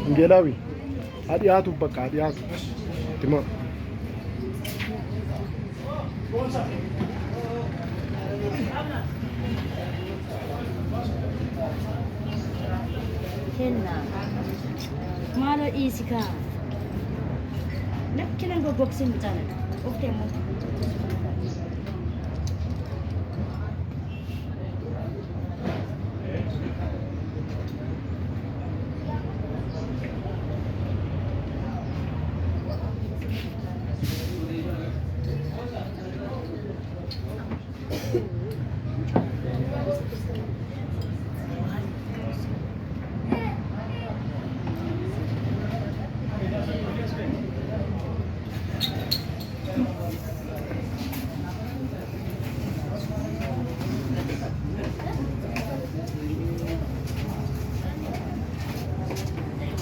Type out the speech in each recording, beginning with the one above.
Wangeelaawi haa dhiyaatu bakka haa dhiyaatu. Timaa. Kenna. Maaloo dhiisi kaa. Lakki nan goggogsin mucaan. Uftee immoo.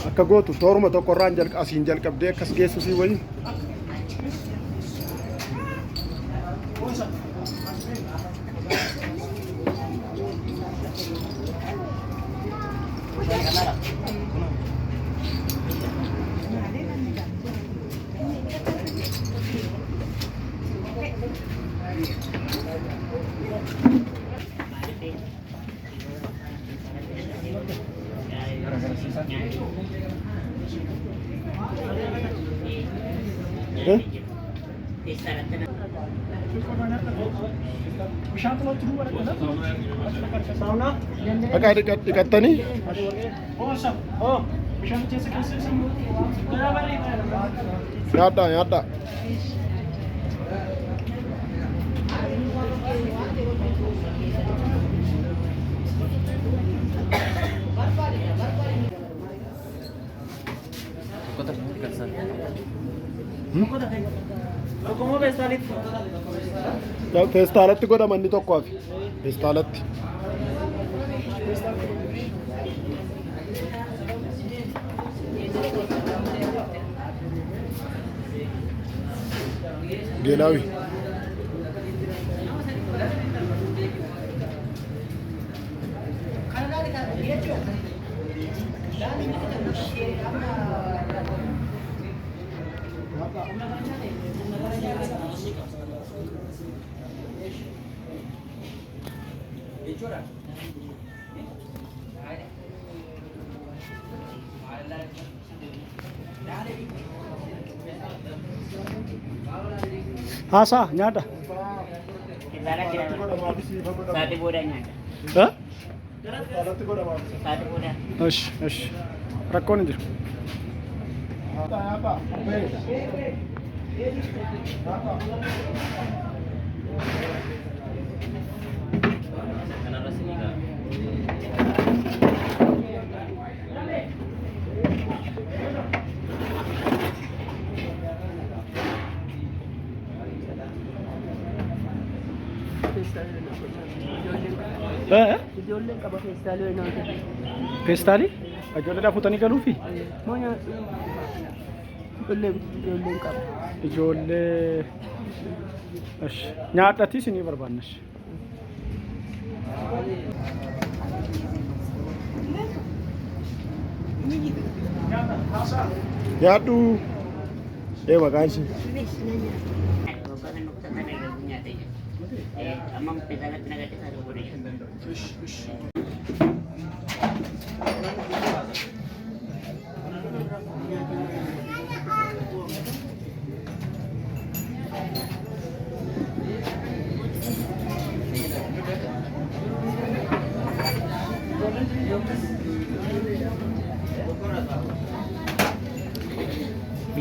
Akka gootu tooruma tokkorraan asiin jalqabdee akkas geessu sii wayii. Eh? Akka dhiqattanii nyaadhaa nyaadhaa. Feestaalatti godhama inni tokko hafe. Feestaalatti. Geelaawi. Haasaa nyaadha. Sa'aatii booda nyaata. Eh? Sa'aatii booda. Ish ish. Rakkoon hin jiru. Eh? Ijoolleen qaba feestaalii wayii nama kennu. Feestaalii? Ijoolleedhaa fuutanii galuufi? Moo ijoollee ijoolleen qaba. Ijoollee. Ish. Nyaadhatii isinii barbaanna. Ish. Nyaadhu. Ee maqaan ishee. Waggaa kan nuqsa sana eeguu nyaatee jira. Amma feestaalatti nagadhe sa'aatii booda nyaata.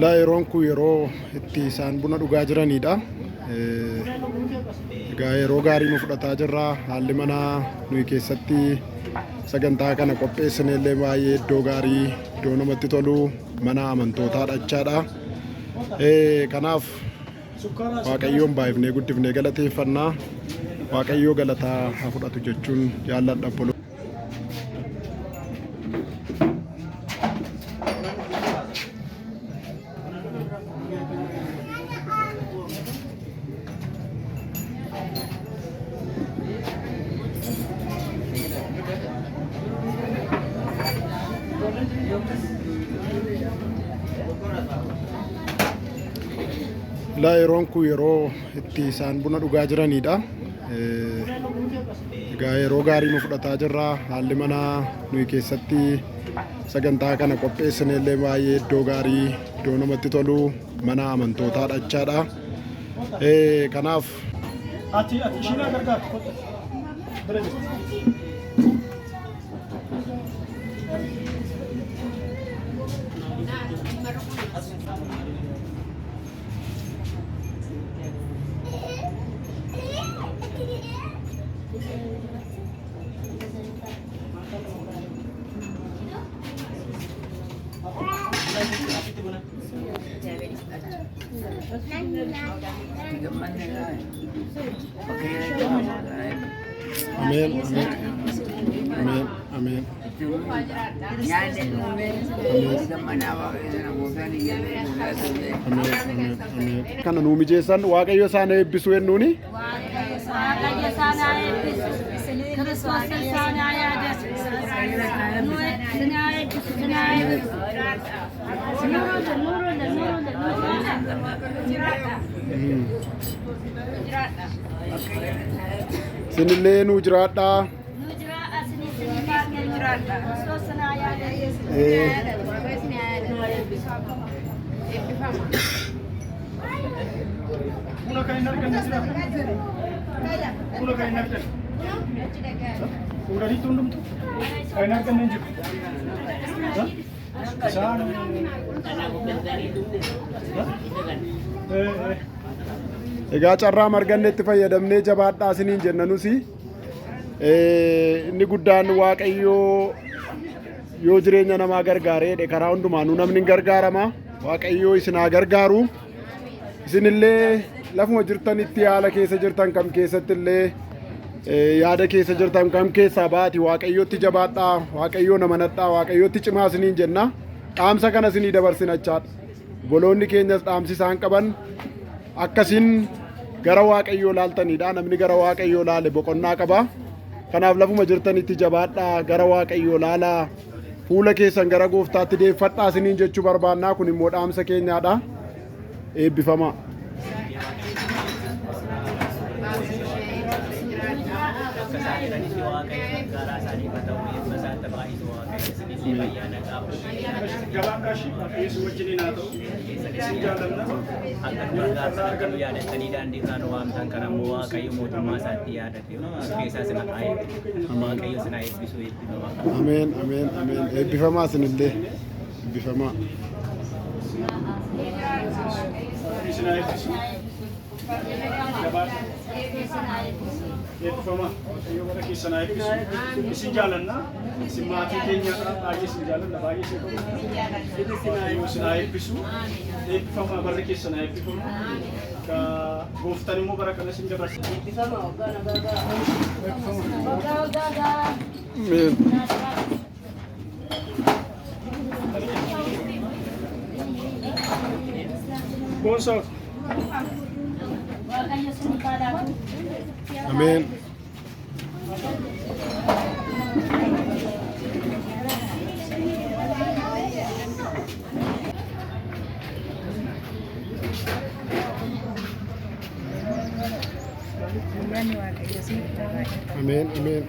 Laa yeroon kun yeroo itti isaan buna dhugaa jiranidha. Egaa yeroo gaarii nu fudhataa jirra. Haalli manaa nuyi keessatti sagantaa kana qopheessine illee baay'ee iddoo gaarii iddoo namatti tolu mana amantootaa dhachaadha. Kanaaf Waaqayyoon baay'ifnee guddifnee galateeffannaa. Waaqayyoo galataa haa fudhatu jechuun jaalladha obbolo. Ilaa yeroon kun yeroo itti isaan buna dhugaa jiranidha. Egaa yeroo gaarii nu fudhataa jirra. Haalli mana nuyi keessatti sagantaa kana qopheessine illee baay'ee iddoo gaarii, iddoo namatti tolu, mana amantootaa dhachaadha. Kanaaf Ati ishiin haa gargaartu kottu. Bira jirti. Ameen, ameen, ameen, ameen. Ameen, ameen, ameen. Kana nuu mijeessan Waaqayyo isaan eebbisu jennuuni. Waaqayyo isaan haa eebbisu. Kiristoos isaan haa yaadatu. Isin haa eebbisu, isin haa eebbisu. Nuurulle, nuurulle, nuurulle, nuurulle. Isinillee nuu jiraadhaa. Nu jiraadha, isin isin haa kennu. Kiristoos isin haa yaadatu. Buna kan hin arganne jira. Buna kan hin arganne. Fuudhaniitu hundumtu. Kan hin arganne hin jiru. Isaan. Egaa carraa argannetti fayyadamnee jabaadhaa isiniin jenna nusi. Inni guddaan Waaqayyoo yoo jireenya namaa gargaareedhe karaa hundumaanuu namni hin gargaarama. Waaqayyoo isin haa gargaaru. Isinillee lafuma jirtanitti haala keessa jirtan kam keessatti illee yaada keessa jirtan kam keessaa baati Waaqayyootti jabaadhaa, Waaqayyoo amanadhaa, Waaqayyootti cimaa isiniin jenna. Dhaamsa kana isinii dabarsinachaadha. Obboloonni keenyas dhaamsi isaan qaban akkasiin gara Waaqayyoo laaltanidha. Namni gara Waaqayyoo laale boqonnaa qaba. Kanaaf lafuma jirtanitti jabaadhaa, gara Waaqayyoo laalaa, fuula keessan gara gooftaatti deeffadhaa isiniin jechuu barbaannaa. Kun immoo dhaamsa keenyaadha. Eebbifamaa. Akka isaan jedhanitti Waaqayyo gargaaraa isaaniif haa ta'u, eebba isaan baay'isu Waaqayyo isinillee fayyaa nagaa Jabaadhaa ishii Waaqayyo isin wajjiniin haa ta'u. Isin jaallanna. Akka nu gargaarsan akka nu yaadattanii daandii irraa nu waamtan kana immoo Waaqayyo mootummaa isaatti yaadate keessaa isin haa eebbisu. Waaqayyo isin haa eebbisu, eebbifamaa. Ameen, ameen, ameen. Eebbifamaa isinillee. Eebbifamaa. Isin haa eebbisu. Jabaadhaa. Eebbifamaa. Waaqayyo bara keessan haa eebbisu. Isin jaallanna. Isin maatii keenyadha. Baay'ee isin jaallanna. Baay'ee isin kabajna. Waaqayyo isin haa eebbisu. Eebbifamaa, barri keessan haa eebbifamu. Ka gooftaan immoo bara kana isin dabarsa. Waggaa waggaa gaa. Ameen. Boonsaa. Waaqayyo isin haa laatu. Ameen. Ameen, ameen.